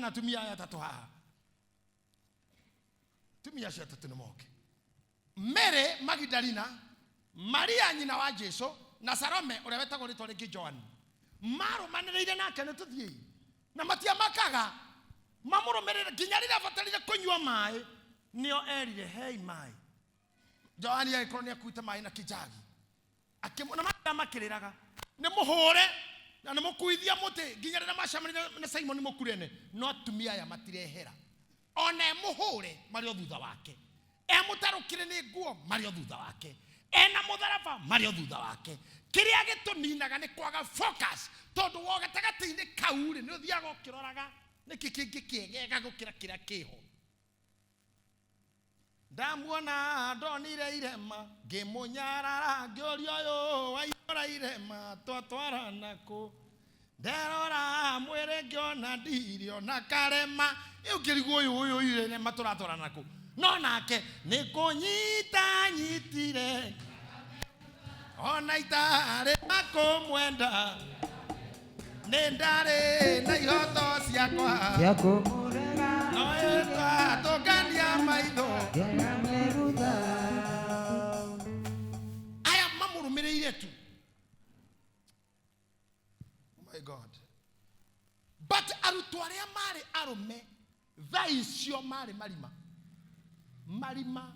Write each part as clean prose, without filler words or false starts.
Atumia aya atatũ haha, atumia acio atatũ nĩ moke: Mary Magdalena, Maria nyina wa Jesu, na Salome ũrĩa wetagwo rĩtwa rĩngĩ Joan. Marũmanĩrĩire nake nĩ tũthiĩi na matiamakaga, mamũrũmĩrĩre nginya rĩrĩa abatarire kũnyua maĩ. Nĩo erire, "Hei maĩ." Joani agĩkorwo nĩ akuĩte maĩ na kĩnjagi. Na maria makĩrĩraga nĩ mũhũre na nĩ mũkuithia mũtĩ nginya rĩrĩa macemanirie na Simoni Mũkurene. No atumia aya matirehera, ona e mũhũre marĩ o thutha wake, e mũtarũkĩre nĩ nguo marĩ o thutha wake, ena mũtharaba marĩ o thutha wake. Kĩrĩa gĩtũninaga nĩ kwaga focus, tondũ wo gatagatĩ-inĩ kau rĩ, nĩ ũthiaga ũkĩroraga nĩkĩ kĩngĩ kĩegega gũkĩra kĩrĩa kĩho. Ndamuona ndonire irema, ngĩmũnyarara, ngĩũria, "Ũyũ waihũra irema twatwarana kũ?" Nderora mwĩrĩ ngĩona ndirĩ ona karema. Rĩu ngĩrigwo, ũyũ irema tũratwarana kũ? No nake nĩ kũnyita nyitire ona itarĩ na kũmwenda, nĩ ndarĩ na ihoto ciakwa cia kũmũrega. No ĩtwatũngania maitho ngĩramwerutha. Aya mamũrũmĩrĩire tu. Oh my God! But arutwo arĩa marĩ arũme thaa icio marĩ marima marima.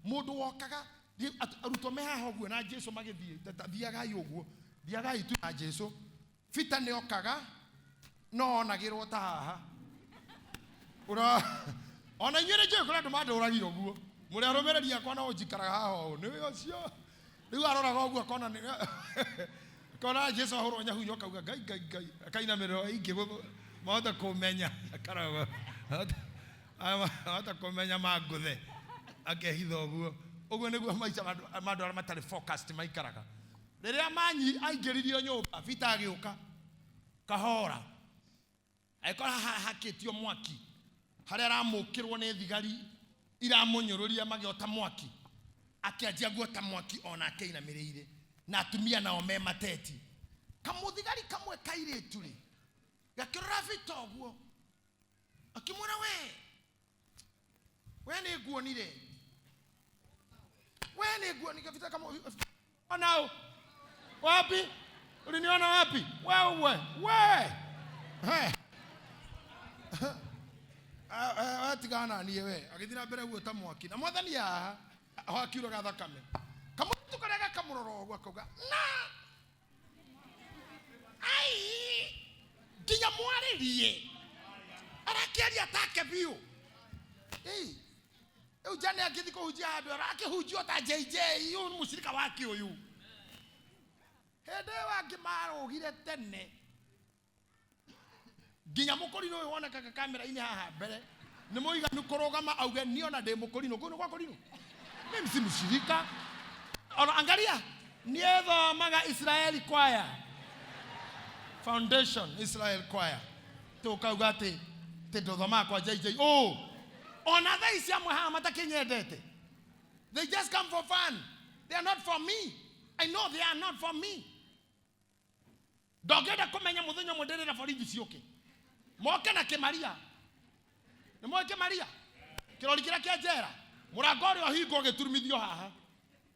Mũndũ wokaga arutwo me haha ũguo na Jesu magĩthiĩ, thiagai ũguo, thiagai tu na Jesu. Peter nĩ okaga no onagĩrwo ta haha. Ura ona inyuĩ nĩ njũĩ kũrĩ andũ mandũragia ũguo, mũrĩ arũmĩrĩri akwa, no ũnjikaraga haha ũũ nĩ ũcio. Rĩu aroraga ũguo akona nĩ akona Jesu ahũrwo nyahunyo, akauga, "Ngai, Ngai, Ngai," akainamĩrĩra ingĩ mahota kũmenya, akarogwo mahota kũmenya mangũthe, akehitha ũguo. Ũguo nĩguo maica ma andũ arĩa matarĩ focused maikaraga. Rĩrĩa manyi aingĩririo nyũmba, Peter agĩũka kahora, agĩkora haha hakĩtio mwaki, harĩa aramũkĩrwo nĩ thigari iramũnyũrũria magĩota mwaki. Akĩanjia guota mwaki onake ainamĩrĩire, na atumia nao me mateti. Kamũthigari kamwe kairĩtu rĩ gakĩrora Peter ũguo, akĩmwĩra, We nĩ nguonire, we nĩ nguonire." Peter kamũ onao wapi? Uliniona wapi wewe? We. He. We tigana na niĩ we. Agĩthiĩ na mbere guota mwaki na Mwathani haha aho akiuraga thakame. Kamũtu karĩa gakamũrora ũguo, akauga na ai nginya mwarĩrie arakĩaria take biũ. Ĩĩ, rĩu jane angĩthiĩ kũhunjia handũ arakĩhunjio ta JJ, ũyũ nĩ mũcirika wake ũyũ. Hĩndĩ ĩyo angĩ marũgire tene nginya mũkũrinũ ũyũ wonekaga kamera-inĩ haha mbere nĩ mũiganu kũrũgama auge, "Niĩ ona ndĩ mũkũrinũ kũu nĩ gwa kũrinũ, mimi si mshirika." Ona angalia, niĩ thomaga Israeli Choir Foundation, Israel Choir, tũkauga atĩ tĩ ndũthomaga kwa JJ ũ. Ona thaa ici amwe haha matakĩnyendete, they just come for fun. They are not for me. I know they are not for me. Ndongĩenda kũmenya mũthenya ũmwe ndĩrĩra borithi ciũke, moke na kĩmaria. Nĩ moĩ kĩmaria, kĩrori kĩrĩa kĩa njera, mũrango ũrĩa ũhingwo gĩturumithio haha,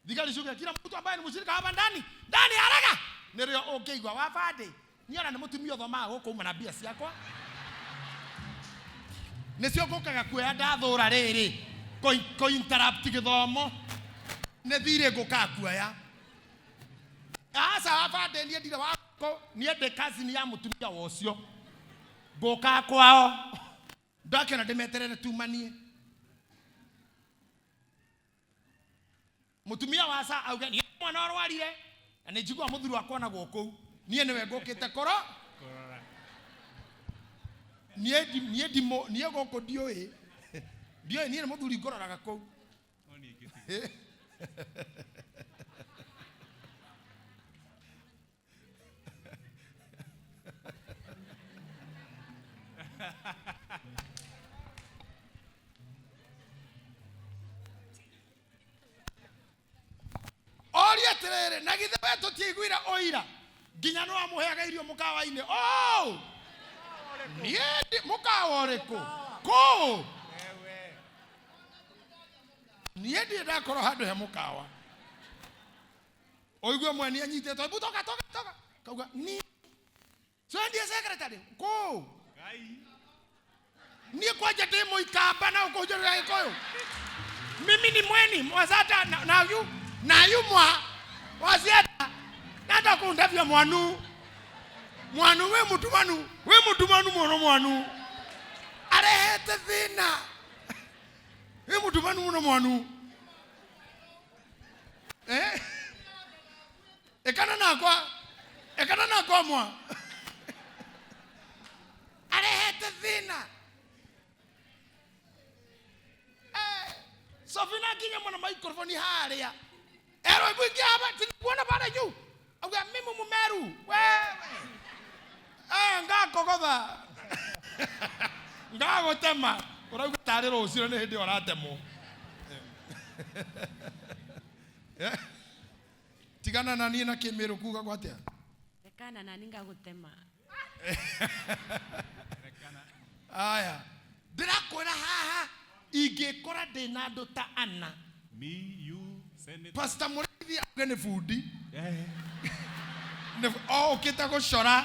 thigari ciuge, "Kila mtu ambaye ni mshirika hapa ndani, ndani haraka." Nĩrĩo ũngĩigua wabandĩ. Niĩ ona nĩ mũtumia ũthomaga gũkũ, uma na mbia ciakwa nĩcio ngũkaga kuoya. Ndathũra rĩrĩ kũ interrupt gĩthomo nĩ thirĩ ngũkaga kuoya. Aca wabandĩ, niĩ ndirĩ wako, niĩ ndĩ cousin ya mũtumia wa ũcio, ngũkaga kwao ndakĩona ndĩmeterere tumanie. Mũtumia wa ca auge, "Niĩ mwana ũrwarire na nĩ njiguaga mũthuri wakwa onagwo kũu, niĩ nĩwe ngũkĩte kũro." Kũrora. Niĩ ndimũ niĩ gũkũ ndiũĩ, ndiũĩ, niĩ nĩ mũthuri ngũroraga kũu. No niĩ ingĩtiga. Oria atĩrĩrĩ, na githĩ we tũtiaiguire ũira nginya no amũheaga irio mũkawa-inĩ? Oh! Niĩ mũkawa ũrĩkũ kũũ? Niĩ ndirĩ ndakorwo handũ he mũkawa ũigue mweni anyitĩtwo, "Hebu toka toka toka," kauga ni so ndiye secretary kũũ. Niĩ kwanja ndĩ mũikamba na ũkũnjũrĩra gĩkũyũ. Mimi ni mweni mwazata na yu mwa waziata nata kundavya mwanu mwanu we mutumanu we mutumanu muno mwanu arehete thina we mutumanu muno mwanu ekana nakwa mwa arehete thina. Sofina kinya mwana microphone haria ero ibwingi hapa tikuona pale juu auga mimi Mumeru wewe ngakogotha ngagutema urauga tari rucio ni hindi uratemwo. Tigana na niĩ na kĩmĩrũ kuga gwatia Rekana na ningagutema. Aya ndĩrakwĩra haha ingĩkora ndĩna andũ ta ana. Me, you, senator. Pastor Mũrĩithi auge nĩ bundi. O ũkĩte gũcora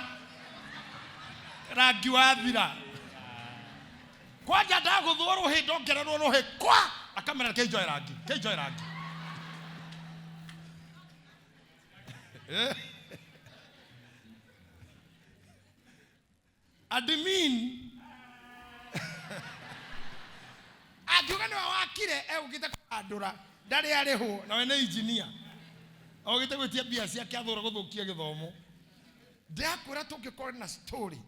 rangi wathira. Kwanja ndagũthwo rũhĩ ndongererwo rũhĩ kwa akamera kĩnjoe rangi, kĩnjoe rangi. Admin angiuga nĩwe wakire egũkĩte kũhandũra ndarĩ arĩhwo nawe nĩ engineer ogĩte gwĩtia mbia ciake athũra gũthũkia gĩthomo. Ndĩrakwĩra tũngĩkorwo na story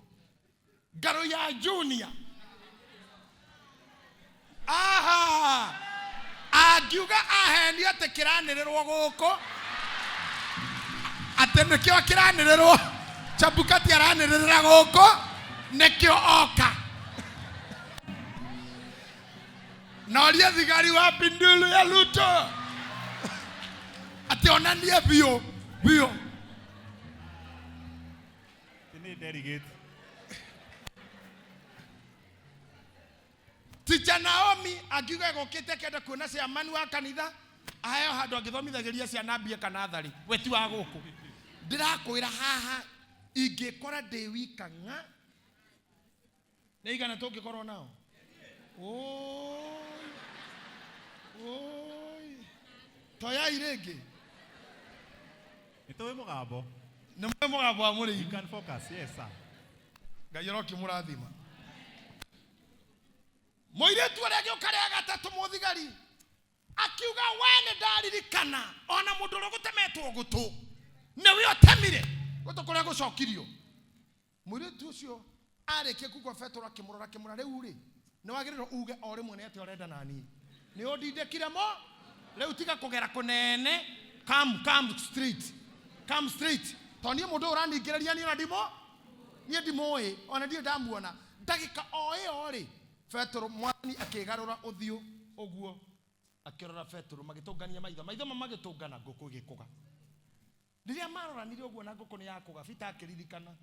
ngarũ ya junior aha angiuga ahenio atĩ kĩranĩrĩrwo gũkũ atĩ nĩkĩo kĩranĩrĩrwo Chebukati aranĩrĩra gũkũ nĩkĩo oka na ũrie thigari wa Pindulu ya Ruto atĩ onanie biũ biũ. Nĩ delegate. Teacher Naomi angiuga egũkĩte akĩenda kuona chairman wa kanitha aheo handũ angĩthomithagĩria ciana mbie kana thari we ti wa gũkũ. Ndĩrakwĩra haha ingĩkora ndĩ wika ng'a nĩ igana tũngĩkorwo nao. Oi, oi, toyai rĩngĩ. Nĩ tũĩ mũgambo. Nĩ mũĩ mũgambo wa Mũrĩithi. You can focus, yes sir. Ngai arokĩmũrathima. Mũirĩtu ũrĩa agĩũka rĩa gatatũ mũthigari akiuga we nĩ ndaririkana ona mũndũ ũrĩa ũgũtemetwo gũtũ nĩwe ũtemire gũtũ kũrĩa gũcokirio. Mũirĩtu ũcio arĩkia kugua Petero akĩmũrora akĩmũra rĩu rĩ nĩ wagĩrĩirwo uge o rĩmwe nĩ atĩ ũrenda nani nĩ ũndindĩkire mo rĩu tiga kũgera kũnene come straight come straight tondũ niĩ mũndũ ũyũ ũraningĩrĩria niĩ na ndimo niĩ ndimũĩ ona ndirĩ ndamuona. Ndagĩka o ĩyo rĩ Petero mwathani akĩgarũra ũthiũ ũguo akĩrora Petero magĩtũngania maitho maitho ma magĩtũngana ngũkũ ĩgĩkũga. Rĩrĩa maroranire ũguo na ngũkũ nĩ yakũga Peter akĩririkana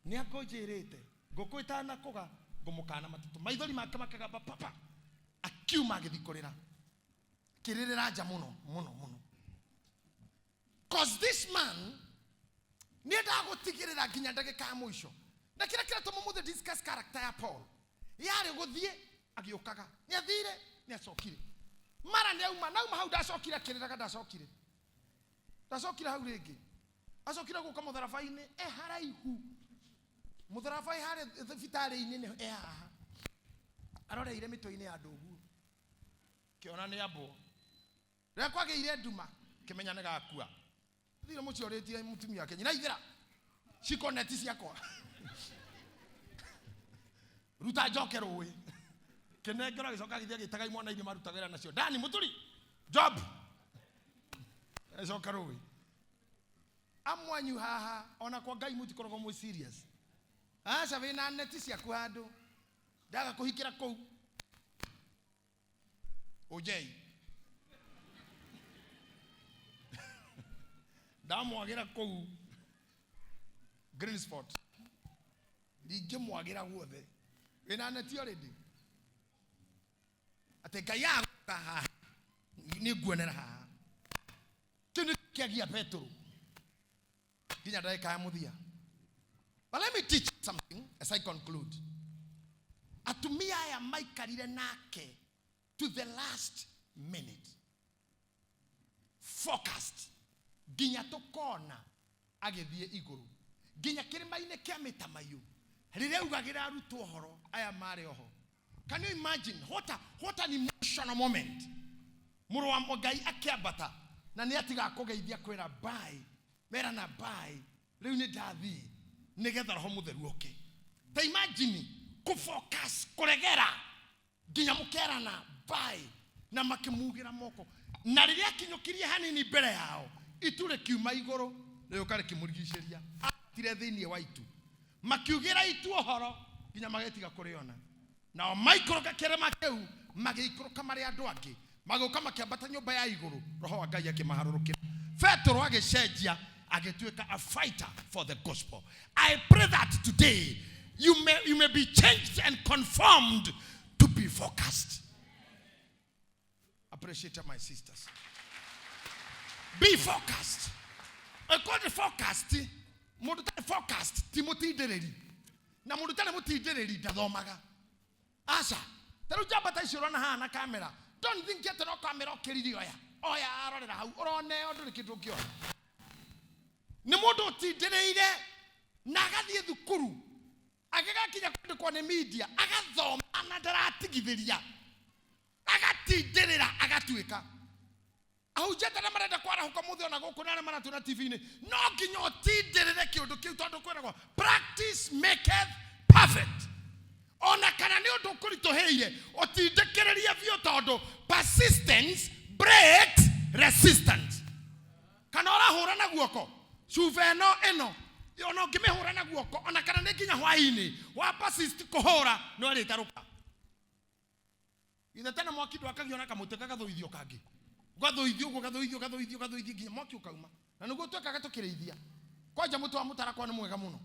nĩ akũnjĩrĩte ngũkũ ĩtanakũga ngũmũkana matatũ maithori make makagamba papa akiuma agĩthiĩ kũrĩra kĩrĩrĩra nja mũno mũno mũno. Cause this man nĩendaga gũtigĩrĩra nginya ndagĩka ya mũico. Na kĩrĩa kĩratũma mũthĩ discuss character ya Paul yarĩ gũthiĩ agĩũkaga nĩathire nĩacokire mara nĩauma nauma hau ndacokire akĩrĩraga ndacokire ndacokire hau rĩngĩ acokire gũka mũtharaba-inĩ e haraihu mũtharaba-inĩ harĩa thibitarĩ-inĩ nĩ e haha aroreire mĩtwe-inĩ ya andũ ũguo kĩona nĩ ambwo rĩrĩa kwagĩire nduma kĩmenya nĩ gakua thire mũciĩ ũrĩtie mũtumia wake nyina ithĩra ciko neti ciakwa ruta njoke rũĩ kĩnengero agĩcoka agĩthiĩ agĩtaga imwana iria marutaga wĩra nacio Dani mũturi job agĩcoka rũĩ amwanyu haha ona kwa Ngai mũtikoragwo mwĩ serious aca wĩna neti ciaku handũ ndaga kũhikĩra kũu ũnjei ndamwagĩra kũu green spot Ringĩmwagĩra guothe. Wĩna neti already. Atĩ Ngai agũka haha nĩ nguonera haha. Kĩu nĩ kĩagia Petero nginya ndagĩka ya mũthia. But let me teach you something as I conclude. Atumia aya maikarire nake to the last minute. Focused. Nginya tũkona agĩthiĩ igũrũ. Nginya kĩrĩma-inĩ kĩa mĩtamaiyũ. Rĩrĩa augagĩra arutwo ũhoro aya marĩ oho. Can you imagine what an emotional moment? Mũrũ wa Ngai akĩambata na nĩ atiga kũgeithia kwĩra bye, merana bye, rĩu nĩ ndathiĩ nĩgetha roho mũtheru oke. Ta imagine kũfocus kũregera nginya mũkerana bye na makĩmugĩra moko, na rĩrĩa akinyũkirie hanini mbere yao itu rĩkiuma igũrũ rĩũka rĩkĩmũrigicĩria, atire thĩinĩ wa itu, makiugĩra itu ũhoro nginya magĩtiga kũrĩona. Nao maikũrũka kĩrĩma kĩu, magĩikũrũka marĩ andũ angĩ, magĩũka makĩambata nyũmba ya igũrũ, roho wa Ngai akĩmaharũrũkĩra. Petero agĩcenjia agĩtuĩka a fighter for the gospel. I pray that today you may be changed and conformed to be focused. Appreciate my sisters. Be focused. Ĩkorwo focused, mũndũ ũtarĩ focused ti mũtindĩrĩri, na mũndũ ũtarĩ mũtindĩrĩri ndathomaga. Aca, ta rĩu njamba ta icio ũrona haha na kamera, don't think atĩ no kamera ũkĩrire oya oya arorera hau ũroneo ndũrĩ kĩndũ ũngĩona. Nĩ mũndũ ũtindĩrĩire na agathiĩ thukuru, agĩgakinya kwandĩkwo nĩ media, agathoma na ndaratigithĩria, agatindĩrĩra agatuĩka ahunjia arĩa marenda kwarahũka mũthĩ ona gũkũ na arĩa maratuona TV-inĩ, no nginya ũtindĩrĩre kĩũndũ kĩu, tondũ kwĩragwo practice maketh perfect. Ona kana nĩ ũndũ ũkũritũhĩire, ũtindĩkĩrĩrie biũ, tondũ persistence breaks resistance. Kana ũrahũra na guoko cuba ĩno ĩno, ona ũngĩmĩhũra na guoko, ona kana nĩ nginya hwaĩ-inĩ wa persist kũhũra, no ĩrĩtarũka. Ithe tene mwaki ndwakagio na kamũtĩ, gagathũithio kangĩ, ũgathũithio ũguo, gathũithio, gathũithio, gathũithio nginya mwaki ũkauma. Na nĩguo twekaga tũkĩrĩithia. Kwanja mũtĩ wa mũtarakwa nĩ mwega mũno.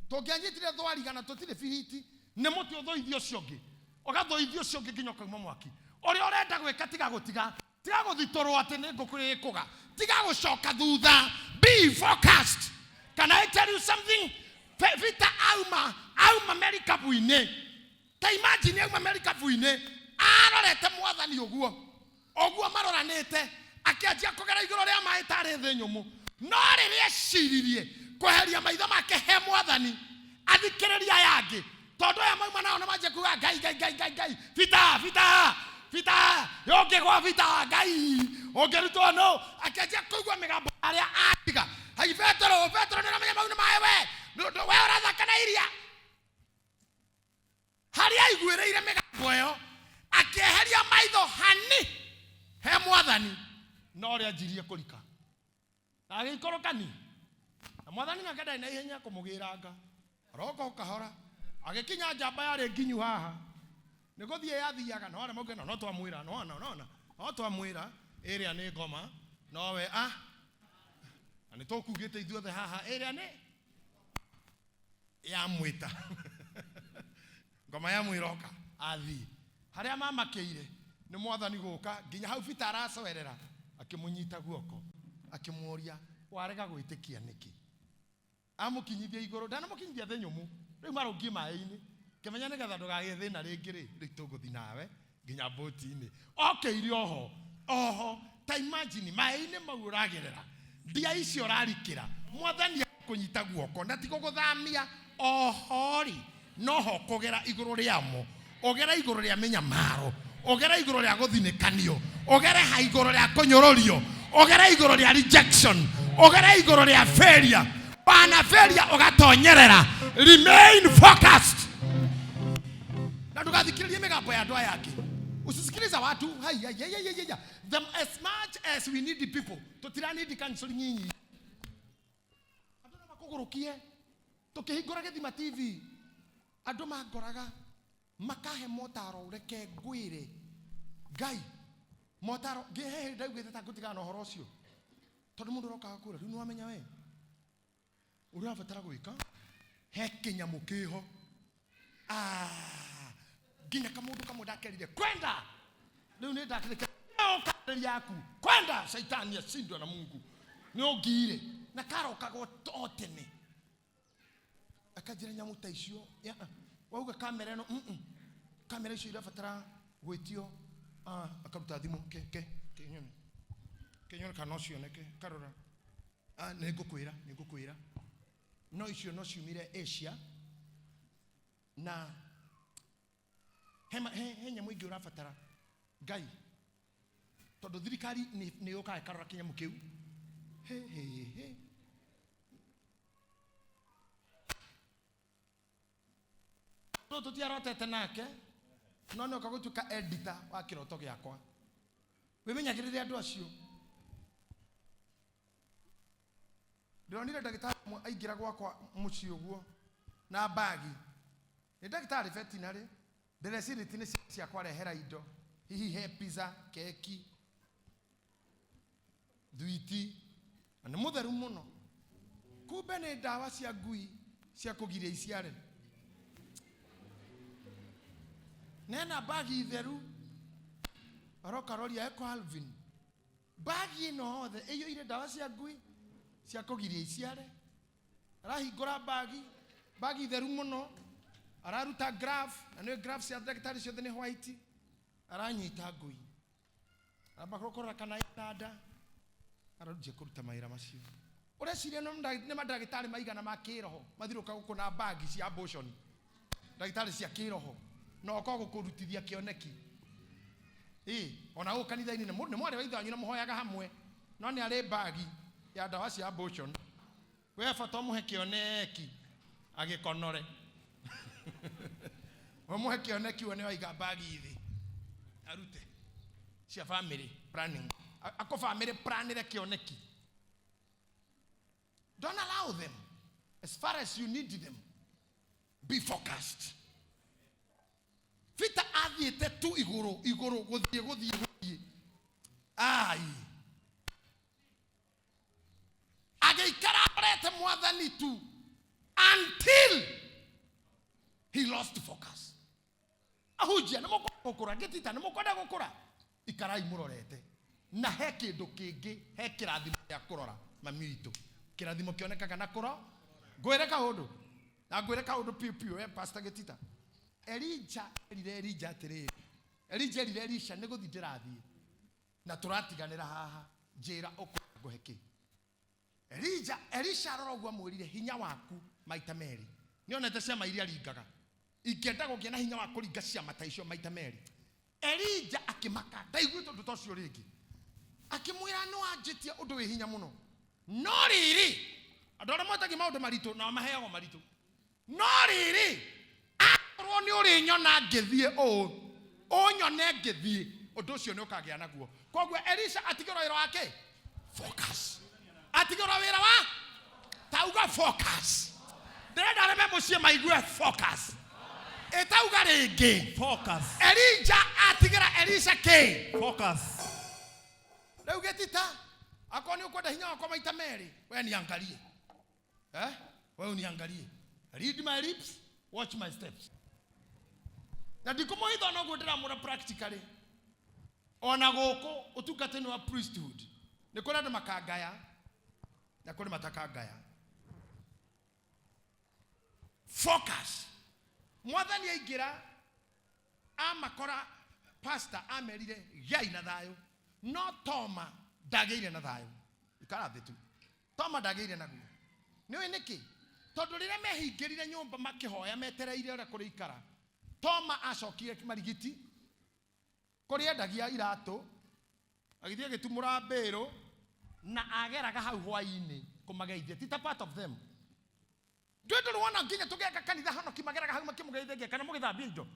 Tũngĩanyitire thwariga na tũtirĩ biriti, nĩ mũtĩ ũthũithio ũcio ũngĩ, ũgathũithio ũcio ũngĩ nginya ũkauma mwaki. Ũrĩa ũrenda gwĩka, tiga gũtiga, tiga gũthitũrwo atĩ nĩ ngũkũ ĩkũga, tiga gũcoka thutha. Be focused. Can I tell you something? Peter auma merikabu-inĩ. Ta imagine, auma merikabu-inĩ arorete mwathani ũguo ũguo, maroranĩte, akĩanjia kũgera igũrũ rĩa maĩ tarĩ thĩ nyũmũ. No rĩrĩa eciririe kweheria maitho make he mwathani, athikĩrĩria aya angĩ, tondũ aya mauma nao nĩ manjia kuga Ngai, Ngai, Ngai, Ngai, Ngai, Peter, Peter, Peter, ũngĩgwa Peter, Ngai ũngĩrutwo no. Akĩanjia kũigua mĩgambo arĩa atiga hai, Petero, Petero, nĩ ũramenya mau nĩ maĩ, we Nĩ ũndũ we ũrathaka na iria. Harĩa aiguĩrĩire mĩgambo ĩyo, akĩeheria maitho hani he mwathani, no ũrĩa anjirie kũrika na agĩikũrũkani na mwathani nake ndarĩ na ihenya kũmũgĩranga, aroka o kahora, agĩkinya njamba yarĩ nginyu haha nĩ gũthiĩ yathiaga. No arĩa maugire no twamwĩra, no no no no twamwĩra ĩrĩa nĩ ngoma, nowe a na nĩ tũkugĩte ithuothe haha ĩrĩa nĩ yamwĩta ngoma ya mwĩroka athiĩ harĩa mamakĩire nĩ mwathani gũka nginya hau Peter aracoerera, akĩmũnyita guoko, akĩmũũria, "Warega gwĩtĩkia nĩkĩ?" Amũkinyithia igũrũ, ndanamũkinyithia thĩ nyũmũ, rĩu marũngiĩ maĩ-inĩ, kĩmenya nĩgetha ndũgagĩe thĩna rĩngĩ rĩ, rĩu tũgũthiĩ nawe nginya mbũti-inĩ okĩire oho oho. Ta imagine, maĩ-inĩ mau ũragerera, ndia icio ũrarikĩra, mwathani akũnyita guoko na ti gũgũthamia oho rĩ, noho kũgera igũrũ rĩamo, ũgere igũrũ rĩa mĩnyamaro, ũgere igũrũ rĩa gũthinĩkanio, ũgere ha igũrũ rĩa kũnyũrũrio, ũgere igũrũ rĩa rejection, ũgere igũrũ rĩa failure, wana failure ũgatonyerera. Remain focused na ndũgathikĩrĩrie mĩgambo ya andũ aya angĩ. Usisikiliza watu. Hai, hai, hai, hai, hai, hai. Them, as much as we need the people, tutira need counseling nyinyi. Andũ no makũgũrũkie. Tũkĩhingũra Gĩthima TV, andũ mangoraga makahe motaro. Reke ngwĩre, Ngai motaro ngĩhe ndaugĩte ta ngũtigana na ũhoro ũcio, tondũ mũndũ ũrokaga kũra rĩu nĩwamenya we ũrĩa ũrabatara gwĩka, he kĩnyamũ kĩho. Ah, nginya kamundu kamwe ndakerire kwenda riu ni ndakirike yaku kwenda shaitani ashindwe na Mungu ni ũngiire na karokaga o tene akanjĩra nyamũ ta icio ya, wauga kamera ĩno kamera icio irabatara gwĩtio. Ah, akaruta thimũ ke ke kenyone kenyone kana no cioneke karora. Ah, nĩ ngũkwĩra nĩ ngũkwĩra no icio no ciumire Asia na he nyamũ ingĩ ũrabatara Ngai tondũ thirikari nĩ yũkaga ĩkarora kĩnyamũ kĩu he he he no tũtiarotete nake no nĩ oka gũtuĩka editor wa kĩroto gĩakwa. Wĩmenyagĩrĩre andũ acio. Ndĩronire ndagĩtarĩ ũmwe aingĩra gwakwa mũciĩ ũguo na mbagi. Nĩ ndagĩtarĩ veterinary, ndĩrecirĩtie nĩ ciakwa rehera indo hihi he pizza, keki, thwiti, na nĩ mũtheru mũno. Kumbe nĩ ndawa cia ngui cia kũgiria iciare. Nena bagi theru aroka roria eko Alvin bagi ĩno hothe ĩiyũire ndawa cia ngui cia kũgiria iciare. Arahingũra bagi, bagi theru mũno, araruta graph, na nĩ graph cia ndagĩtarĩ ciothe nĩ white. Aranyita ngui aramba kũrora kana ĩna nda, aranjia kũruta mawĩra macio. Ũreciria nĩ mandagĩtarĩ maigana ma kĩroho mathirũka gũkũ na bagi cia abortion, ndagĩtarĩ cia kĩroho no oka gũkũrutithia kĩoneki. Ĩ ona gũkũ kanitha-inĩ nĩ mwarĩ wa ithe wanyu na mũhoyaga hamwe, no nĩ arĩ bagi ya ndawa cia abortion. We bata ũmũhe kĩoneki agĩkonore. Ũmũhe kĩoneki we nĩ waiga bagi thĩ arute cia family planning. Ako family planire kĩoneki. Don't allow them. As far as you need them, be focused. Peter athiĩte tu igũrũ igũrũ gũthiĩ gũthiĩ gũthiĩ. Ai. Agĩikara arorete mwathani tu until he lost focus. Ahunjia nĩ mũkwenda gũkũra, ngĩtita nĩ mũkwenda gũkũra, ikarai mũrorete. Na he kĩndũ kĩngĩ, he kĩrathimo gĩa kũrora mami witũ. Kĩrathimo kĩonekaga na kũro. Ngwĩre kaũndũ. Na ngwĩre kaũndũ piũ piũ, we Pastor Gĩtita. Elijah erire Elijah atĩrĩrĩ, Elijah erire Elisha nĩ gũthiĩ ndĩrathiĩ na tũratiganĩra haha, njĩra ũkwenda ngũhe kĩ. Elijah Elisha arora ũguo amwĩrire hinya waku maita merĩ. Nĩonete ciama iria aringaga, ingĩenda kũgĩa na hinya wa kũringa ciama ta icio maita merĩ. Elijah akĩmaka, ndaiguĩte ũndũ ta ũcio rĩngĩ. Akĩmwĩra nĩ wanjĩtie ũndũ wĩ hinya mũno, no rĩrĩ andũ arĩa mwetagia maũndũ maritũ nao maheagwo maritũ, no rĩrĩ akorwo nĩ ũrĩnyona ngĩthiĩ ũũ, ũnyone ngĩthiĩ, ũndũ ũcio nĩ ũkagĩa naguo. Koguo Elisha atigĩrwo wĩra wake focus, atigĩrwo wĩra wa tauga focus. Ndĩrenda arĩa me mũciĩ maigue focus. Ĩtauga rĩngĩ Focus. Elijah atigĩra Elisha kĩ? Focus. Rĩu gĩtita akorwo nĩ ũkwenda hinya wakwa maita merĩ, we niangalie. Eh? We uniangalie. Read my lips, watch my steps. Na ndikũmũhitha ona ũguo ndĩramwĩra practically. Ona gũkũ ũtungata-inĩ wa priesthood nĩ kũrĩ andũ makangaya na kũrĩ matakangaya. Focus. Mwathani aingĩra amakora pastor amerire gĩai na thayũ, no Toma ndagĩire na thayũ. Ikara thĩ tu. Toma ndagĩire naguo. Nĩũĩ nĩkĩ? Tondũ rĩrĩa mehingĩrire nyũmba makĩhoya metereire ũrĩa kũrĩikara, Toma acokire marigiti kũrĩa endagia iratũ, agĩthiĩ agĩtumũra mbĩrũ na ageraga hau hwainĩ kũmageithia. Ti ta part of them. Ndũĩ ndũrĩ wona nginya tũgĩaka kanitha honoki mageraga hau makĩmũgeithagia kana mũgĩthambia indo.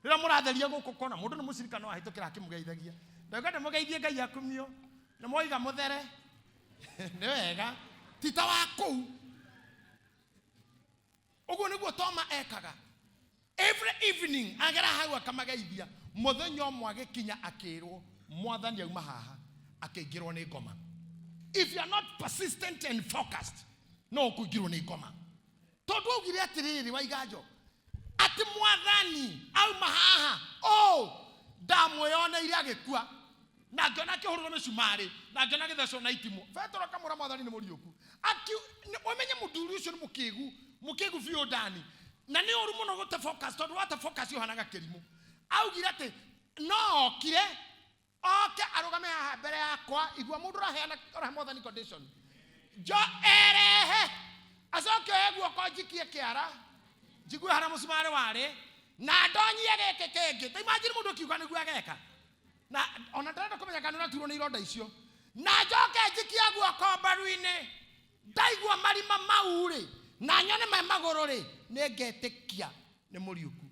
Rĩrĩa mũratheria gũkũ kona mũndũ nĩ mũcirika no ahĩtũkĩra akĩmũgeithagia. Ndauga ndĩmũgeithie Ngai akumio, nĩ mwoiga mũthere. Nĩ wega. Ti ta wa kũu. Ũguo nĩguo Toma ekaga. Every evening agera hau akamageithia. Mũthenya ũmwe agĩkinya akĩrwo mwathani auma haha, akĩingĩrwo nĩ ngoma. If you are not persistent and focused, no ũkũingĩrwo nĩ ngoma. Tondũ augire atĩrĩrĩ Waiganjo, atĩ Atĩ mwathani auma haha o ndamwĩyoneire agĩkua na ngĩona akĩhũrũrwo mĩcumarĩ na ngĩona agĩthecwo na itimũ. Petero akamwĩra mwathani nĩ mũriũku. Ũmenye mũthuri ũcio nĩ mũkĩgu, mũkĩgu biũ ndani, na nĩ ũru mũno gũte focus, tondũ wate focus ũhanaga kĩrimũ. Augire atĩ no okire oke arũgame haha mbere yakwa, igua mũndũ ũraheana ũrahe mwathani condition, njo erehe acoke oe guoko njikie kĩara njigue harĩa mũcumarĩ warĩ na ndonyie gĩkĩ kĩngĩ. Ta imagine mũndũ akiuga nĩguo ageka, na ona ndarenda kũmenya kana nĩũraturwo nĩ ironda icio, na njoke njikie guoko mbaru-inĩ ndaigua marima mau rĩ na nyone me magũrũ rĩ, nĩngetĩkia nĩ mũriũku.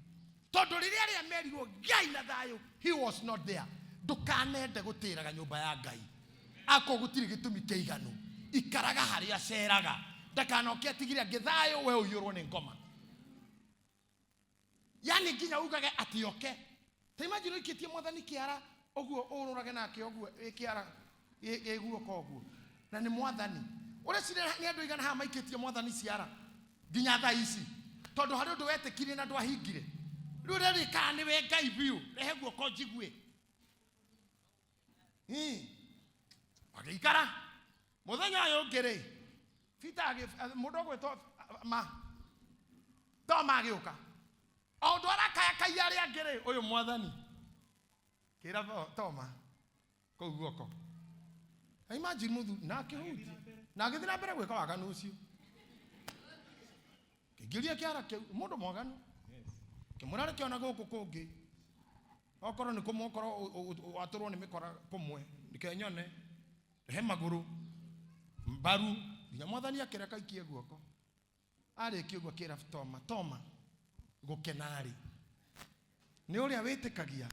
Tondũ rĩrĩa arĩa merirwo Ngai na thayũ, he was not there. Ndũkanende gũtĩraga nyũmba ya Ngai akorwo gũtirĩ gĩtũmi kĩiganu, ikaraga harĩa aceraga, ndakanoke atigire angĩ thayũ, we ũiyũrwo nĩ ngoma. Yani nginya ugage atĩ oke. Ta imagine ũikĩtie mwathani kĩara ũguo, ũrũrage nake ũguo ĩ kĩara ĩ guoko ũguo, na nĩ mwathani. Ũreciria nĩ andũ aigana haha maikĩtie mwathani ciara nginya thaa ici, tondũ harĩ ũndũ wetĩkirie na ndwahingire. Rĩu rĩrĩkaga nĩwe Ngai biũ, rehe guoko njigue. Agĩikara mũthenya ũyũ ũngĩ rĩ, Peter mũndũ ũgwĩtwo ma Toma agĩũka, o ũndũ arakayakaia arĩa angĩ rĩ, ũyũ mwathani kĩra Toma kũu guoko. Na imagine mũthuri na akĩhutia na agĩthiĩ na mbere gwĩka waganu ũcio, kĩingĩria kĩara kĩu mũndũ mwaganu kĩmwĩra reke ona gũkũ kũngĩ, okorwo nĩ kũmwe, okorwo watũrwo nĩ mĩkora kũmwe, reke nyone rehe magũrũ mbaru, nginya mwathani akĩreka aikie guoko. Arĩkia ũguo akĩra Toma, Toma gũkena-rĩ nĩ ũrĩa wĩtĩkagia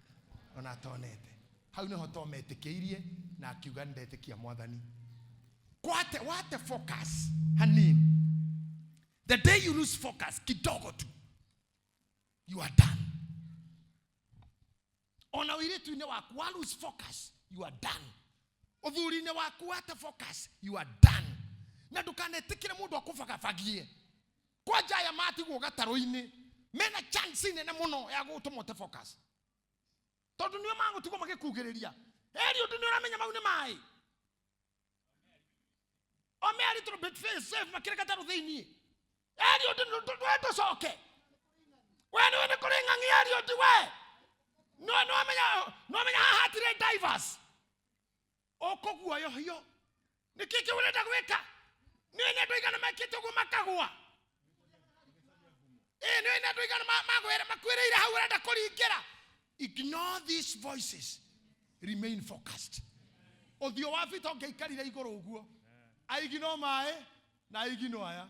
ona atonete. Hau nĩho Toma etĩkĩirie na akiuga nĩndetĩkia mwathani. Kwate wate focus hanini, the day you lose focus kidogo tu, you are done. Ona ũirĩtu-inĩ waku wa lose focus, you are done. Ũthuri-inĩ waku wate focus, you are done. Na ndũkanetĩkĩre mũndũ akũbagabagie. Kwanja aya matigwo gatarũ-inĩ mena chance nene mũno ya gũtũma ũte focus, tondũ nĩo magũtigwo magĩkugĩrĩria eri ũndũ nĩ ũramenya mau nĩ maĩ o me a little bit face safe makĩrĩ gatarũ thĩiniĩ. Eri ũndũ we ndũcoke we nĩwe nĩ kũrĩ ng'ang'i eri ũndũ we nĩwamenya haha hatirĩ divers ũkũguoyohio. Nĩkĩ kĩu ũrenda gwĩka? Nĩũĩ nĩ andũ aigana mekĩte ũguo makagũa? Ĩĩ, nĩũĩ nĩ andũ aigana makuĩrĩire hau ũrenda kũringĩra? Ignore these voices, remain focused. Ũthiũ wa Peter ũngĩaikarire igũrũ ũguo aigino maĩ na aigino aya,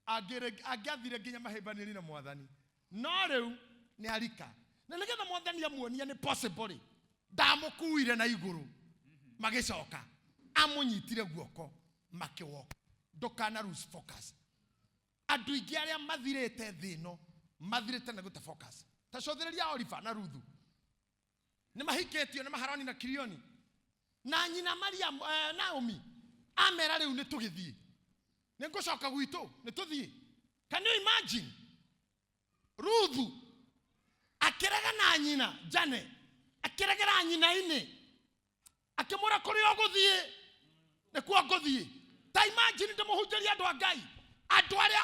angĩathire nginya mahĩmbanĩrie na mwathani. No rĩu nĩ arika, na nĩgetha mwathani amuonie nĩ possible rĩ, ndamũkuire na igũrũ, magĩcoka amũnyitire guoko makĩwoka. Ndũkana lose focus. Andũ aingĩ arĩa mathirĩte thĩ ĩno mathirĩte na gũte focus. Ta cũthĩrĩria Oliver na Ruthu, nĩ mahikĩtio nĩ Maharoni na Kilioni, na nyina Mariam, Naomi amera rĩu nĩ tũgĩthiĩ, nĩ ngũcoka gwitũ, nĩ tũthiĩ. Can you imagine Ruthu akĩrega na nyina Jane, akĩregera nyina-inĩ, akĩmwĩra kũrĩa ũgũthiĩ nĩkuo ngũthiĩ. Ta imagine ndĩmũhunjĩrie andũ a Ngai, andũ arĩa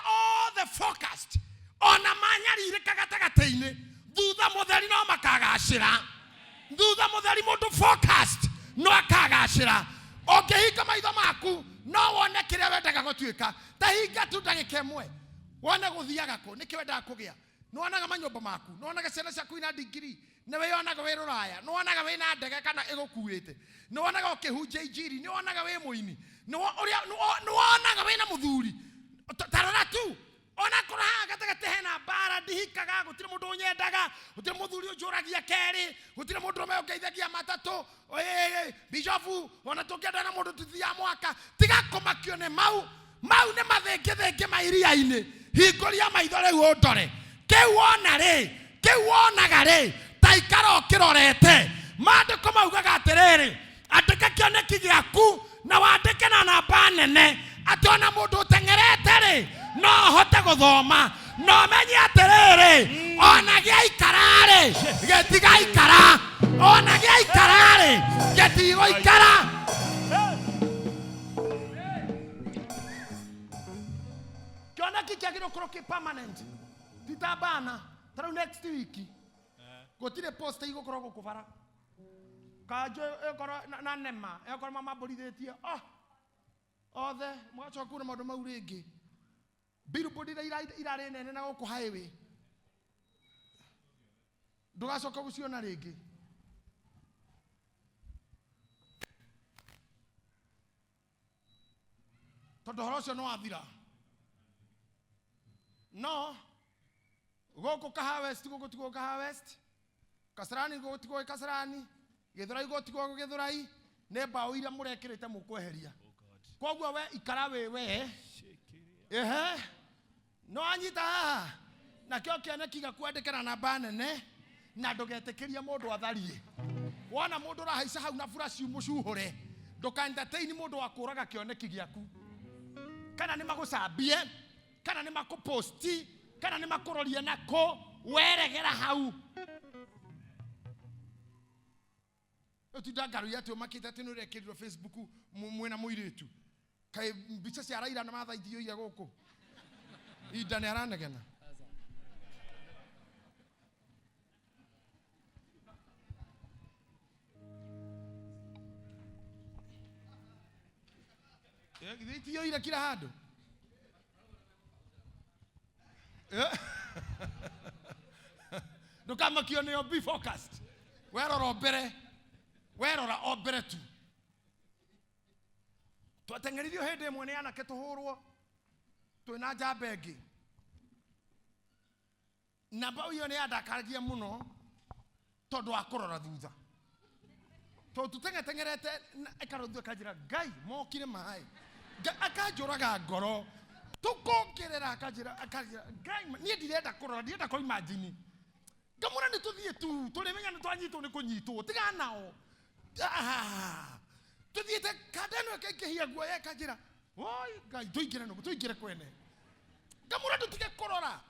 othe focused, ona manyarirĩka gatagatĩ-inĩ, thutha mũtheri no makagacĩra. Thutha mũtheri mũndũ focused no akagacĩra. Ũngĩhinga maitho maku no wone kĩrĩa wendaga gũtuĩka. Ta hinga tu ndagĩka ĩmwe wone gũthiaga kũ, nĩkĩ wendaga kũgĩa. Nĩwonaga manyũmba maku, nĩwonaga ciana ciaku ina ndigiri, nĩwĩyonaga wĩ rũraya, nĩwonaga wĩna ndege kana ĩgũkuĩte, nĩwonaga ũkĩhunjia injiri, nĩwonaga wĩ mũini, nĩwonaga wĩna mũthuri. Ta rora tu, ona korwo haha gatagatĩ hena mbara, ndihikaga, gũtirĩ mũndũ ũnyendaga, gũtirĩ mũthuri ũnjũragia kerĩ, gũtirĩ mũndũ ũrũme ũngeithagia matatũ, bishofu, ona tũngĩenda na mũndũ tũthiaga mwaka. Tiga kũmakio nĩ mau, mau nĩ mathĩngĩthĩngĩ ma iria-inĩ. Hingũria maitho rĩu ũndore kĩu wona rĩ, kĩu wonaga rĩ, ta ikara ũkĩrorete. Maandĩko maugaga atĩrĩrĩ, andĩka kĩoneki gĩaku na wandĩke na namba nene, atĩ ona mũndũ ũteng'erete rĩ no ahote gũthoma, na ũmenye atĩrĩrĩ, Ona gĩaikara-rĩ, gĩtigaikara. Ona gĩaikara-rĩ, gĩtigũikara. Kĩoneki kĩagĩrĩirwo gũkorwo kĩ permanent, ti ta bana. Ta rĩu next week gũtirĩ post igũkorwo gũkũ bara. Kanjũ ĩkorwo na nema ĩkorwo mamambũrithĩtie oh, othe mũgacoka kuona maũndũ mau rĩngĩ. Billboard iria irarĩ nene na gũkũ highway ndũgacoka gũciona rĩngĩ. Tondũ ũhoro ũcio nĩ wathira. No gũkũ Kahawa West gũgũtigwo Kahawa West, Kasarani gũgũtigwo Kasarani, Gĩthũrai gũgũtigwo Gĩthũrai, nĩ mbaũ iria mũrekĩrĩte mũkweheria. Koguo we ikara wĩ we. Ehe. No anyita haha nakĩo kĩoneki gĩkwandĩke na namba nene na ndũgetĩkĩrie mũndũ atharie. Wona mũndũ ũrahaica hau na buraci mũcuhũre, ndũka entertain mũndũ wa kũraga kĩoneki gĩaku. Kana nĩ magũcambie, kana nĩ makũposti, kana nĩ makũrorie nako, weregera hau. Ũtinda ngaruia atĩ ũmakĩte atĩ nĩ ũrekĩrirwo Facebook mwĩna mũirĩtu. Kaĩ mbica cia Raila na Martha itiyũire gũkũ? Inda nĩ aranegena. Githĩ itiyũire kila handũ? Ndũkamakio nĩo, be focused. Werora o mbere, werora o mbere tu. Twateng'eririo hĩndĩ ĩmwe nĩ anake tũhũrwo twĩna njamba ĩngĩ. Namba ĩyo nĩ yandakaragia mũno tondũ wa kũrora thutha. Tondũ tũteng'eteng'erete ĩkarora thutha akanjĩra Ngai mokire maĩ. Akanjũraga ngoro. Tũkongerera akanjĩra Ngai niĩ ndirenda kũrora, ndirenda kũ imagine. Ngamwĩra nĩ tũthiĩ tu, tũrĩmenya nĩ twanyitwo nĩ kũnyitwo, tiga nao. Tũthiĩte kanda ĩno ĩkaingĩhia guoya ĩkanjĩra, oi Ngai tũingĩre nũgũ, tũingĩre kwene. Ngamwĩra ndũtige kũrora.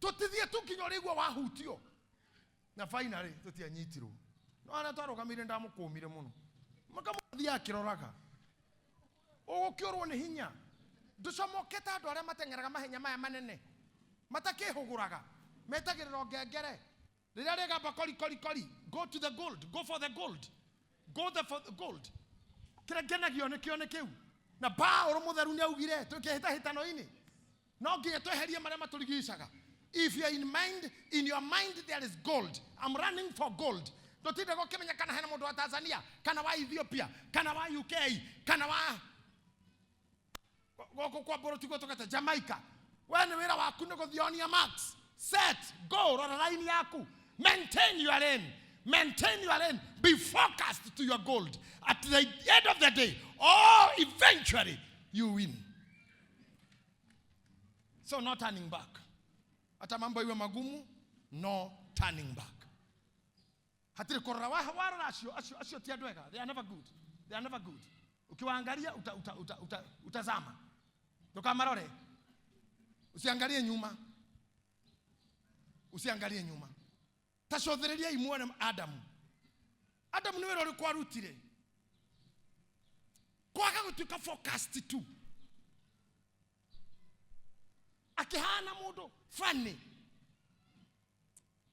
Tũtithiĩ tu nginya ũrĩigua wahutio. Na finally tũtianyitirwo. No harĩa twarũgamire ndamũkũmire mũno. Makamũthiĩ akĩroraga. Ũgũkĩũrwo nĩ hinya. Ndũcomokete andũ arĩa mateng'eraga mahenya maya manene. Matakĩhũgũraga. Metagĩrĩra ngengere. Rĩrĩa rĩgamba kori kori kori. Go to the gold. Go for the gold. Go the for the gold. Kĩrĩa ngenagio nĩkĩo nĩ kĩu. Na Paũlũ mũtheru nĩ augire twĩkĩhĩtahĩtano-inĩ. No nginya tweherie marĩa matũrigicaga. If you are in mind, in your mind there is gold. I'm running for gold. Ndũtinde gũkĩmenya kana hena mũndũ wa Tanzania, kana wa Ethiopia, kana wa UK, kana wa gũkũ kwa mbũrũ tiguo tũgete Jamaica. We nĩ wĩra waku nĩ gũthionia max. Set, go, rora line yaku. Maintain your lane. Maintain your lane. Be focused to your gold. At the end of the day, or eventually, you win. So no turning back. Hata mambo iwe magumu, no turning back. Hatiri korora warora acio, acio, acio ti andũ ega. They are never good. They are never good. Ukiwaangalia utazama. Ndũkamarore. Usiangalie nyuma. Usiangalie nyuma. Tacũthĩrĩria imuone Adamu. Adamu nĩ wĩra ũrĩkũ arutire? Kwaga gũtuĩka focused tu. Akĩhana mũndũ funny.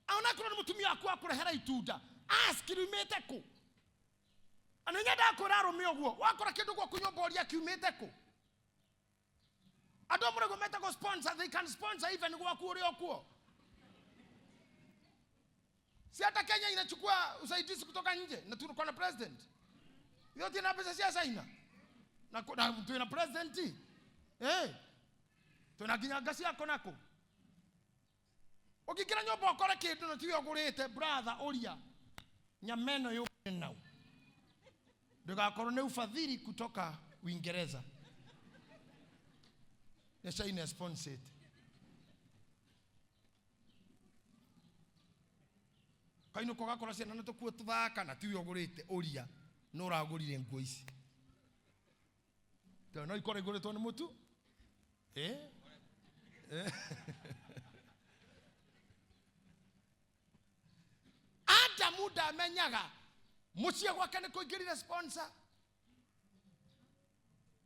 Ona korwo nĩ mũtumia waku akũrehera itunda, ask riumĩte kũ? Na nĩ nyendaga kwĩra arũme ũguo, wakora kĩndũ gwaku nyũmba ũria kiumĩte kũ? Andũ amwe nĩguo metagwo sponsor, they can sponsor even gwaku ũrĩ o kuo. Si hata Kenya inachukua usaidizi kutoka nje na tuko na president. Yote ina pesa cia China. Na tuna president. Tuna nginya ngaci yako nako. Ũngĩingĩra nyũmba ũkore kĩndũ na tiwe ũgũrĩte, brother, ũria. Nyama ĩno yũkĩte nau. Ndũgakorwo nĩ ufadhili kutoka Uingereza. Nĩ China sponsored. Kainũka ũgakora ciana nĩ tũkuo tũthaka na tiwe ũgũrĩte, ũria nũ ũragũrire nguo ici. Tondũ no ikorwo igũrĩtwo nĩ mũtu. Ndamenyaga muciĩ gwake nĩ kũingĩrire sponsor.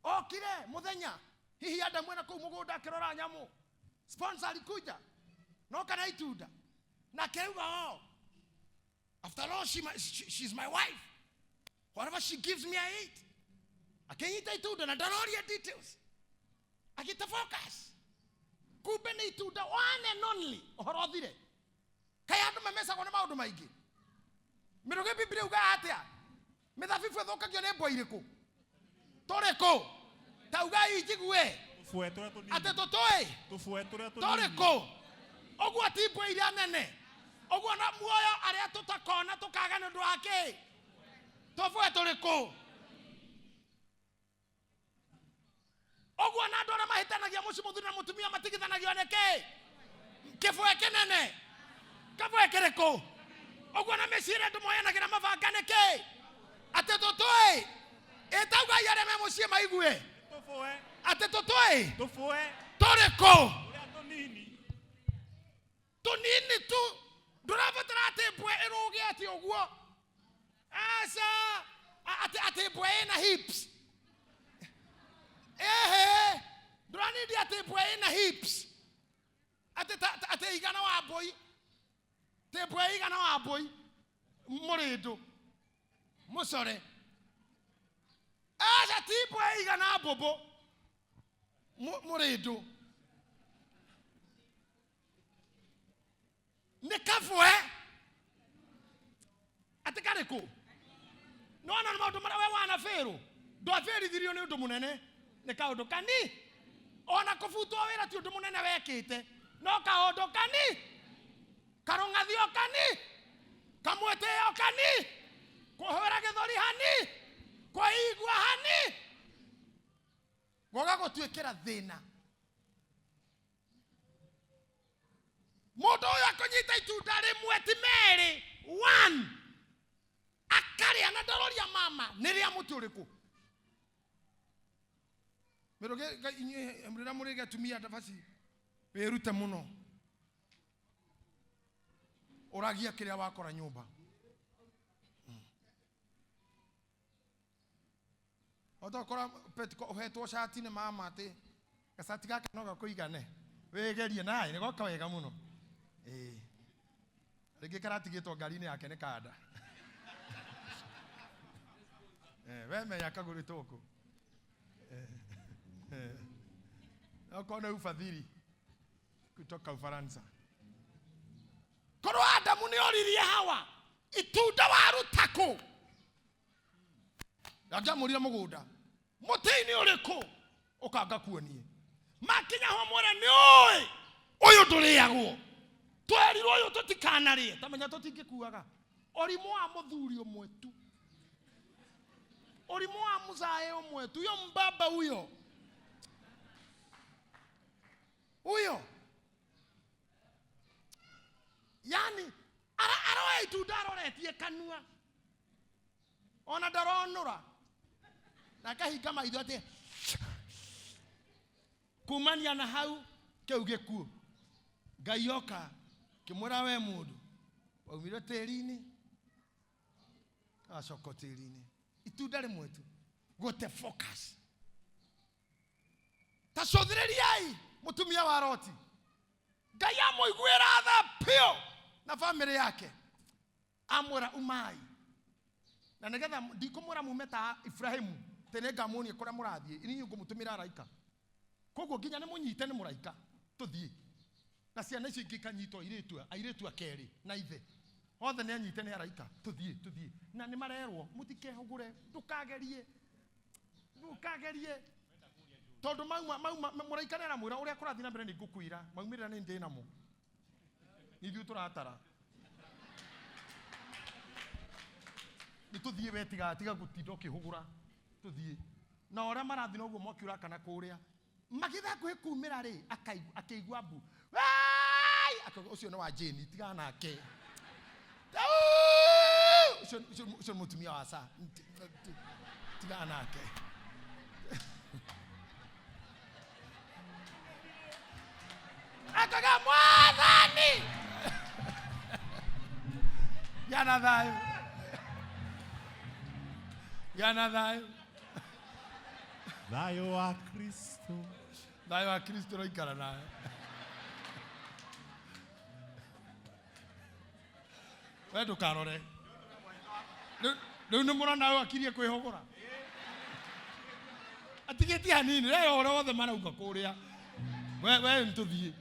Okire muthenya hihi Adamu ena kũu mũgũnda akĩrora nyamũ, sponsor alikuja no kana itunda na akĩuga, oh, after all she's my wife, whatever she gives me I eat. Akĩnyita itunda na ndaroria details, agĩte focus, kumbe nĩ itunda one and only. Ũhoro ũthire. Kaĩ andũ mamecagwo nĩ maũndũ maingĩ. Mĩrũgĩ Biblia ugaga atĩa? Mĩthabibũ ĩthũkagio nĩ mbwa irĩkũ? Tũrĩ kũ? Ta ugai njigue. Tũbwe tũrĩa tũnini. Atĩ tũtũĩ? Tũbwe tũrĩa tũnini. Tũrĩ kũ? Ũguo ti mbwa iria nene. Ũguo na muoyo arĩa tũtakona tũkaga nĩ ũndũ wa kĩ? Tũbwe tũrĩ kũ? Ũguo na andũ arĩa mahĩtanagia mũciĩ mũthuri na mũtumia matigithanagio nĩ kĩ? Kĩbwe kĩnene. Kĩbwe kĩrĩkũ? Ũguo na mĩciĩ ĩrĩa andũ moyanagĩra mabanga nĩ kĩ? Atĩ tũtũĩ? Ĩtaugai arĩa me mũciĩ maigue. Tũbwe. Atĩ tũtũĩ? Tũbwe. Tũrĩ kũ? Tũrĩa tũnini. Tũnini tu. Ndũrabatara atĩ mbwe ĩrũge atĩ ũguo. Aca. Atĩ mbwe ĩna hips. Ehe. Ndũranindi atĩ mbwe ĩna hips. Atĩ atĩ igana wa mbũi. Atĩ mbwe igana wa mbũi. Mũrĩndũ. Mũcore. Aca ti mbwe igana mbũmbũ. Mũrĩndũ. Nĩ kabwe. Atĩ karĩ kũ? Nĩwona nĩ maũndũ marĩa we wanabĩrwo. Ndwabĩrithirio nĩ ũndũ mũnene. Nĩ kaũndũ kani. Ona kũbutwo wĩra ti ũndũ mũnene wekĩte. No kaũndũ kani. Karũng'athio kani. Kamwĩtĩo kani. Kũhũra gĩthũri hani. Kũigua hani. Goga gũtuĩkĩra thĩna. Mũndũ ũyũ akũnyita itunda rĩmwe ti merĩ. One. Akarĩa na ndaroria mama nĩ rĩa mũtĩ ũrĩkũ. Mĩrũgĩ inyuĩ rĩrĩa mũrĩ atumia ndabaci wĩrute mũno. Ũragia kĩrĩa wakora nyũmba. Ũtokora petiko ũhetwo cati nĩ mama atĩ gacati gaka no gakũigane. Wĩgerie naĩ nĩ goka wega mũno. Ĩĩ. Rĩngĩ karatigĩtwo ngari-inĩ yake nĩ kanda. We menya kagũrĩtwo kũ. Okorwo nĩ ufadhili kutoka Ufaransa. Korwo Adamu nĩ oririe Hawa itunda waruta kũ? Angĩamũrire mũgũnda. Mũtĩ-inĩ ũrĩkũ? Ũkanga kuonie. Makinya ho mwĩre nĩ ũĩ ũyũ ndũrĩagwo. Twerirwo ũyũ tũtikanarĩe. Ta menya tũtingĩkuaga. Ũrimũ wa mũthuri ũmwe tu. Ũrimũ wa mũcaĩ ũmwe tu. Huyo mbaba huyo. Huyo. Yani aroya itunda aroretie kanua. Ona ndaronũra. Na akahinga maitho atĩ kumania na hau kĩu gĩkuũ. Ngai oka kĩmwĩra we mũndũ waumire tĩri-inĩ acoka tĩri-inĩ. Itunda rĩmwe tu. Gũte focus. Ta cũthĩrĩriai mũtumia wa Loti. Ngai amũiguĩra tha biũ na bamĩrĩ yake. Amwĩra umai. Na nĩgetha ndikũmwĩra mume ta Ibrahimu, atĩ nĩngamuonia kũrĩa mũrathiĩ, inyuĩ ngũmũtũmĩra araika. Koguo nginya nĩ mũnyite nĩ mũraika, tũthiĩ. Na ciana icio ingĩ ikanyitwo airĩtu a kerĩ na ithe. Othe nĩ anyite nĩ araika, tũthiĩ, tũthiĩ. Na nĩ marerwo, mũtikehũgũre, ndũkagerie. Ndũkagerie. Tondũ mauma, mũraika nĩ aramwĩra ũrĩa kũrathiĩ na mbere nĩ ngũkwĩra, maumĩrĩra nĩ ndĩ namo. Nĩ ithuĩ tũratara. Nĩ tũthiĩ we tiga gũtinda ũkĩhũgũra, tũthiĩ. Na ũrĩa marathiĩ noguo mwaki ũrakana kũrĩa. Magĩthiĩ hakuhĩ kumĩra rĩ, akĩigua mbu. Wai! Akauga, ũcio nĩ wa Jane, tigana nake. Ũcio nĩ mũtumia wa Sa. Tigana nake. Akauga, Mwathani! Yana thayũ. Gĩa na thayũ. Thayũ wa Kristo. Thayũ wa Kristo ũroikara nawe. We ndũkarore. Rĩu nĩ mũrona ũyũ akirie kwĩhũgũra. Atigĩtie hanini, rĩu ũrĩa wothe marauga kũrĩa. We nĩtũthiĩ.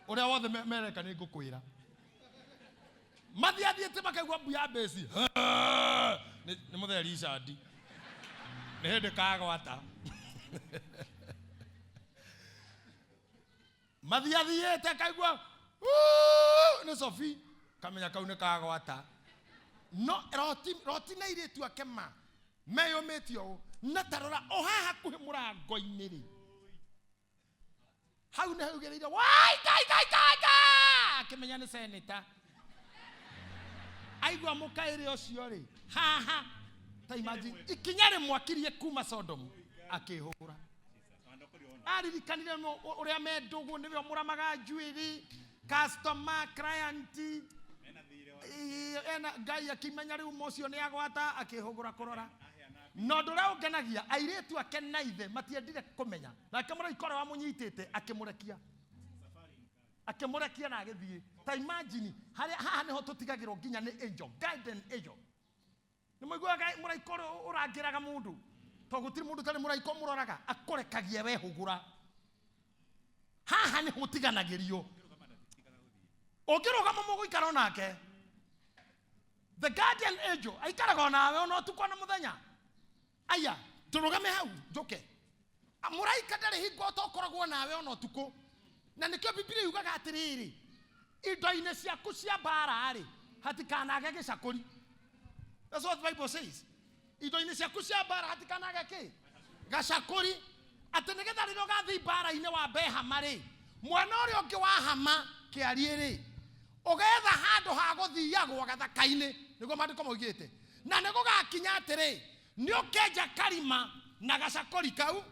Ũrĩa wothe mereka nĩ ngũkwĩra. Mathiĩ athiĩte makaigua mbu ya mbeci. Nĩ mũthee Richard. Nĩ hĩndĩ kagwata. Mathiĩ athiĩte akaigua nĩ Sophie. Kamenya kau nĩ kagwata. No Roti na airĩtu ake ma meyũmĩtie ũũ na tarora o haha hakuhĩ mũrango-inĩ rĩ, hau nĩ haugĩrĩire wai ngai ngai ngai ngai, akĩmenya nĩ seneta. Aigua mũkaĩre ũcio rĩ, haha ta imagine ikinya rĩmwe akirie kuma Sodom akĩhũra. Aririkanire no ũrĩa me ndũgũ nĩwe ũmũramaga njuĩrĩ, customer, client, ena Ngai akĩmenya rĩu ũcio nĩ agwata akĩhũgũra kũrora. Na ũndũ ũrĩa ũngenagia, airĩtu ake na ithe matiendire kũmenya. Nake mũraika ũrĩa wamũnyitĩte akĩmũrekia. Akĩmũrekia na agĩthiĩ. Ta imagine, harĩa haha nĩho tũtigagĩrwo nginya nĩ angel, guardian angel. Nĩ mũiguaga mũraika ũrĩa ũrangĩraga mũndũ? Tondũ gũtirĩ mũndũ ũtarĩ mũraika ũmũroraga, akũrekagia wehũgũra. Haha nĩho ũtiganagĩrio. Ũngĩrũgama mũgũikara onake. The guardian angel aikaraga onawe ona ũtukũ ona mũthenya. Aya, tũrũgame hau njũke. Mũraika ndarĩ hingo ũtokoragwo nawe ona ũtukũ. Na nĩkĩo Bibilia yugaga atĩrĩrĩ, indo-inĩ ciaku cia mbara-rĩ, hatikanage gĩcakũri. That's what the Bible says. Indo-inĩ ciaku cia mbara hatikanage kĩ? Gacakũri. Atĩ nĩgetha rĩrĩa ũgathiĩ mbara-inĩ wambe hama-rĩ, mwena ũrĩa ũngĩ wa hama kĩariĩ-rĩ, ũgetha handũ ha gũthiagwo gathaka-inĩ, nĩguo maandĩko maugĩte. Na nĩ gũgakinya atĩrĩ, nĩ ũkenja karima na gacakũri kau,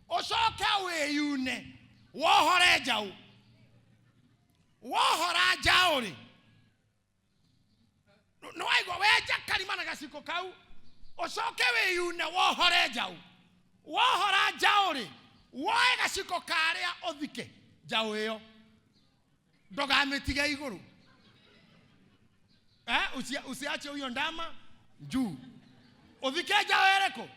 ũcoke wĩyune, wohore njaũ. Wohora njaũ-rĩ, nĩ waigua wenja karima na gaciko kau, ũcoke wĩyune, wohore njaũ. Wohora njaũ-rĩ, woe gaciko karĩa ũthike njaũ ĩyo, ndũkamĩtige igũrũ. Usiache huyo ndama juu. Ũthike njaũ ĩrĩkũ?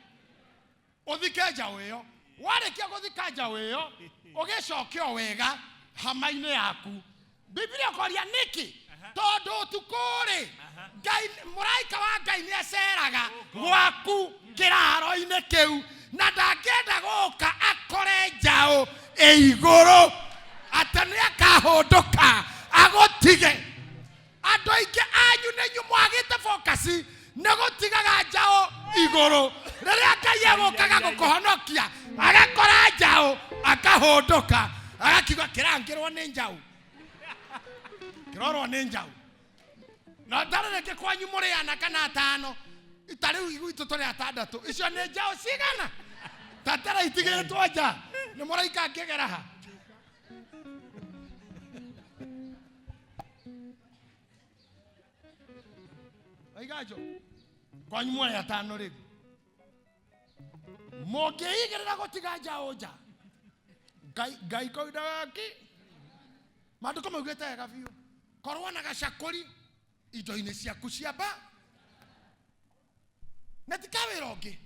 Ũthike njaũ ĩyo. Warĩkia gũthika njaũ ĩyo, ũgĩcoke o wega hama-inĩ yaku. Bibilia ĩkoria nĩkĩ? Tondũ ũtukũ-rĩ, Ngai, mũraika wa Ngai nĩ aceraga gwaku kĩraro-inĩ kĩu, na ndangĩenda gũka akore njaũ ĩ igũrũ, atĩ nĩ akahũndũka agũtige. Andũ aingĩ anyu nĩ inyuĩ mwagĩte focus nĩ gũtigaga njaũ igũrũ. Rĩrĩa Ngai egũkaga gũkũhonokia, agakora njaũ, akahũndũka, agakiuga kĩrangĩrwo nĩ njaũ. Kĩrorwo nĩ njaũ. Na ndarĩ rĩngĩ kwanyu mũrĩ ana kana atano, ta rĩu gwitũ tũrĩ atandatũ. Icio nĩ njaũ cigana? Ta tara itigĩtwo nja. Nĩ mũraika ngĩgera ha? Waiganjo, kwanyu mwarĩ atano rĩu. Mũngĩigĩrĩra gũtiga njaũ nja, Ngai koindaga ki. Maandĩko maugĩte wega biũ, korwo na gacakũri indo-inĩ ciaku cia mba. Na ti ka wĩra ũngĩ,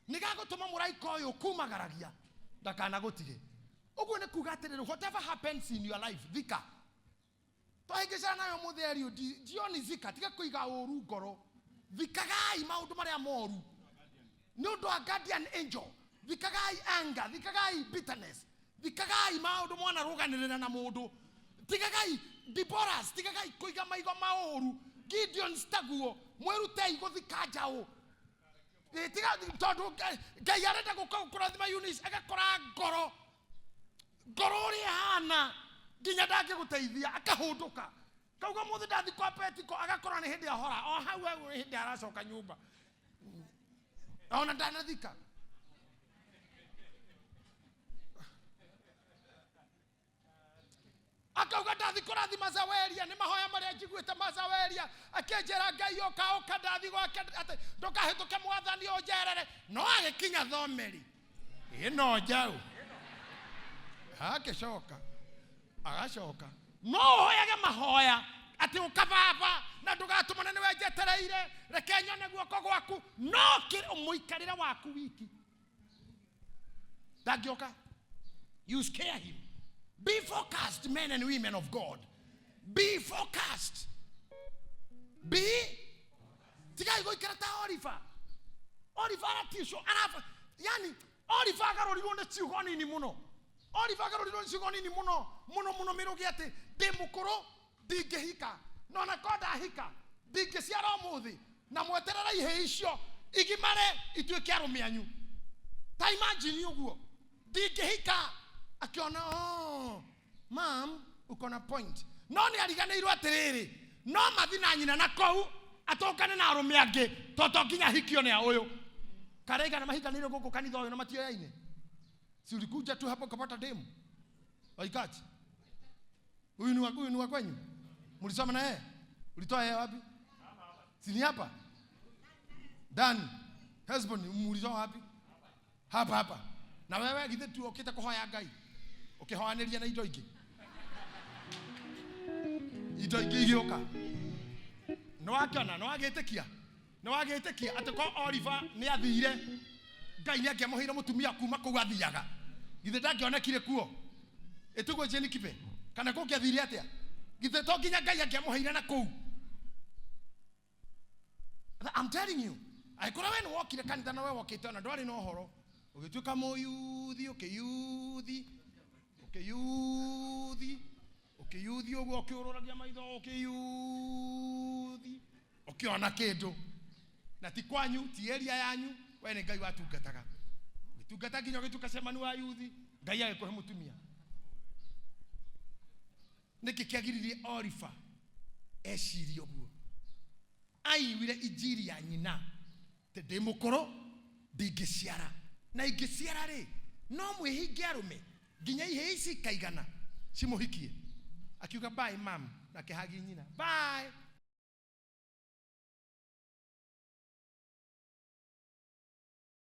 nĩ gagũtũma mũraika ũyũ kumagaragia ndakanagũtige. Ũguo nĩ kuga atĩrĩrĩ, whatever happens in your life, thika. Twahĩngĩcana nayo mũthĩ Eliud, jioni zika, tiga kũiga ũru ngoro. Thikagai maũndũ marĩa moru. Nĩ ũndũ wa guardian angel. Thikagai anger, thikagai bitterness, thikagai maũndũ mwanarũganĩrĩra na mũndũ. Tigagai Deborahs, tigagai kũiga maigo maũru. Gideon taguo, mwĩrutei gũthika njaũ. Tiga tondũ Ngai arenda gũka gũkũrathima Eunice, agakora ngoro. Ngoro ũrĩa ĩhana, nginya ndangĩgũteithia, akahũndũka. Kauga mũthĩ ndathi kwa Petiko, agakora nĩ hĩndĩ ahora. O hau hau nĩ hĩndĩ aracoka nyũmba. Ona ndanathika. Akauga ndathi Ndathi kũrathima Zaweria nĩ mahoya marĩa njiguĩte ma Zaweria akĩnjĩra Ngai ũka ũka ndathi gwake atĩ ndũkahĩtũke mwathani ũnjerere no agĩkinya thomeri ĩno njaũ agĩcoka agacoka no ũhoyage mahoya atĩ ũka baba na ndũgatũmane nĩwe njetereire reke nyone guoko gwaku no mũikarĩre waku wiki ndangĩũka. You scare him. Be focused, men and women of God. Be focused. Be tigai gũikara ta Oliver. Oliver araticwo araba yani Oliver agarũrirwo nĩ ciugo nini mũno. Oliver agarũrirwo nĩ ciugo nini mũno mũno mũno mĩrũgĩ atĩ ndĩ mũkũrũ ndingĩhika no na ko ndahika ndingĩciara ũmũthĩ na mweterera ihĩĩ icio igimare ituĩke arũme anyu. Ta imagine ũguo ndingĩhika akiona, oh, mam uko na point no nĩ ariganĩirwo atĩrĩrĩ no mathi na nyina na kũu atũngane na arũme angĩ to to nginya hikio nĩ a ũyũ karaigana mahikanĩire gũkũ kanitha ũyũ na matioyaine. Si ulikuja tu hapo ukapata demu waikachi huyu ni wa huyu ni wa kwenyu mlisoma na yeye ulitoa yeye wapi si ni hapa Dan husband mulitoa wapi hapa hapa na wewe githĩ tu ũkĩte kũhoya Ngai ũkĩhoanĩria na indo ingĩ indo ingĩ igĩũka nĩwakĩona nĩwagĩtĩkia nĩwagĩtĩkia atĩ ko Oliver nĩ athire Ngai nĩ angĩamũheire mũtumia kuma kũu athiaga githĩ ndangĩonekire kuo ĩtũguo Jane Kibe kana kũngĩathire atĩa githĩ to nginya Ngai angĩamũheire na kũu. I'm telling you angĩkorwo we nĩ wokire kanitha na we wokĩte ona ndwarĩ na ũhoro ũgĩtuĩka mũyuthi ũkĩyuthi ũkĩyuthi ũkĩyuthi ũguo ũkĩũrũragia maitho ũkĩyuthi ũkĩona kĩndũ na ti kwanyu ti area yanyu we nĩ Ngai watungataga ũgĩtungata nginya ũgĩtuĩka cemani wa yuthi Ngai agĩkũhe mũtumia. Nĩkĩ kĩagiririe Oliver ecirie ũguo aiguire injiri ya nyina atĩ ndĩ mũkũrũ ndingĩciara na ingĩciara rĩ no mwĩhinge arũme nginya ihĩĩ ici ikaigana cimũhikie akiuga bye mam na kĩhagi nyina bye.